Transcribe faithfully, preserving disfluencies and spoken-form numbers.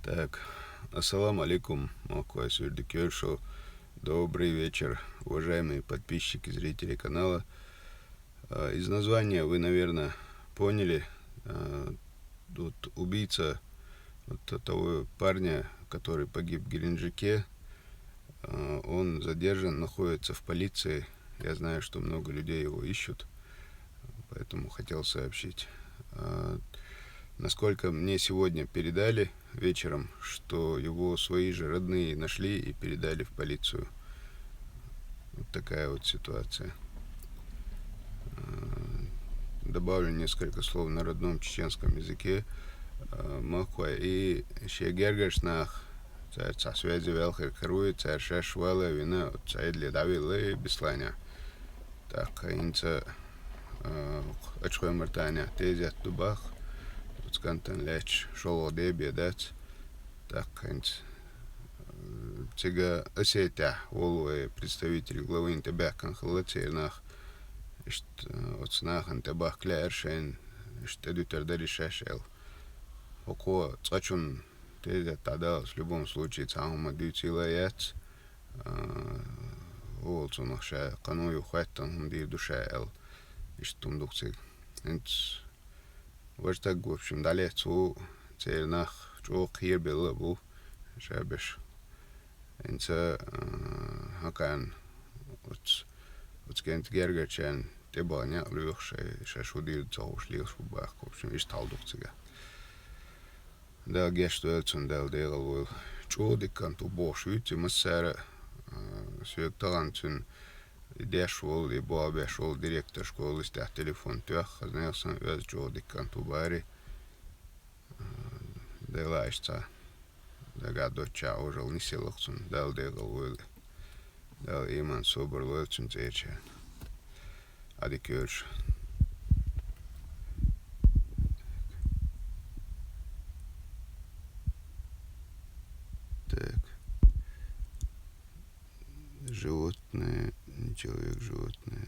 Так, ассаламу алейкум, махкхой суьрда кхоьллараш. Добрый вечер, уважаемые подписчики, зрители канала. А, из названия вы, наверное, поняли. А, тут убийца вот того парня, который погиб в Геленджике, а, он задержан, находится в полиции. Я знаю, что много людей его ищут, поэтому хотел сообщить. А, насколько мне сегодня передали вечером, что его свои же родные нашли и передали в полицию. Вот такая вот ситуация. А, добавлю несколько слов на родном чеченском языке. А, махкхой, и шоай гергарча наха, цар цхьа связи ваьлла хир каруй, цар шоаш вале а вина, цхьа эдале дӀавелла Беслане. ТӀаккха хӀинца, а, Ачхой-Мартанехь тезет ду боху, оцу кӀантана лаьтташ шолгӀа де бен дац. ТӀаккха хӀинца, а, цига Осетехь волу вай представитель главы тӀебаьхкина хилла церан нах. Иштта, а, оцу нахана тӀебахка лаьара шайна, иштта тӀедуьтур дара шаьш аьлла. ХӀокхо цкъачунна тезет дӀадаллалц, в любом случае, цхьа хӀума дуьйцийла яц. А, вовлла цунах ша кхано ю хоьттина хӀума дийр ду ша аьлла. Иштта хӀума ду-кх цига. ХӀинца важа стаг, в общем, дӀалаьцна ву, церан нах чӀогӀа кхерабелла а бу ша беш. ХӀинца, а, хӀокхарна оцу, оцу кӀентан гергарчарна тӀебаха некъ лоьху шай, шаьш хӀун дийр ду ца хууш лелаш бу боху, в общем, иштта хьал ду-кх цига. Дала гечдойла цунна, Дала декъал войла. ЧӀогӀа дика кӀант ву бохуш вуьйцу и массара а, соьга тахана цуьнан и деш волу, и болх беш волу директор школы, иштта телефон тоьхна, хаза нах санна оьзда чӀогӀа дика кӀант ву боху. А, Дела иштта дагахь доцчохь вожал нисъелла-кх цунна, Дала декъал войла. Дала иман, собар лойла цуьнан цӀерачарна. Ӏадика йойла шу. Так. Животное, не человек, животное.